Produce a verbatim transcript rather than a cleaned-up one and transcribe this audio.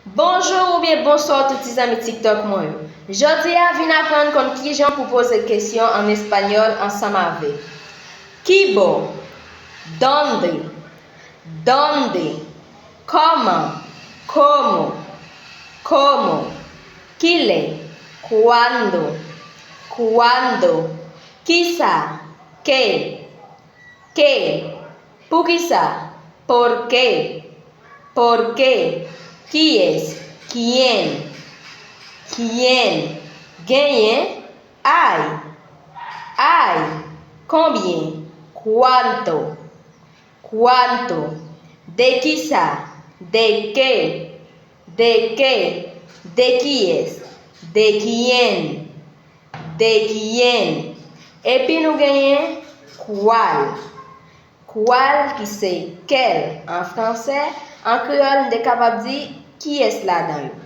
Bonjou oubyen bonswa tout ti zanmi TikTok mwen yo. Jodi a vin aprann konn kijan pou poze kesyon an espanyòl ansanm avèk ki bò, dónde, dónde, kòman, cómo, cómo, kilè, cuándo, cuándo, kisa, qué, qué, poukisa, por qué, por qué, kiyès, quién, quién, genyen, hay, hay, combien, cuánto, cuánto, de kisa, de qué, de qué, de kiyès, de quién, de quién. Epi nou genyen cuál. Cuál ki se quel an fransè, an kreyòl n te kapab di kiyès ladan yo.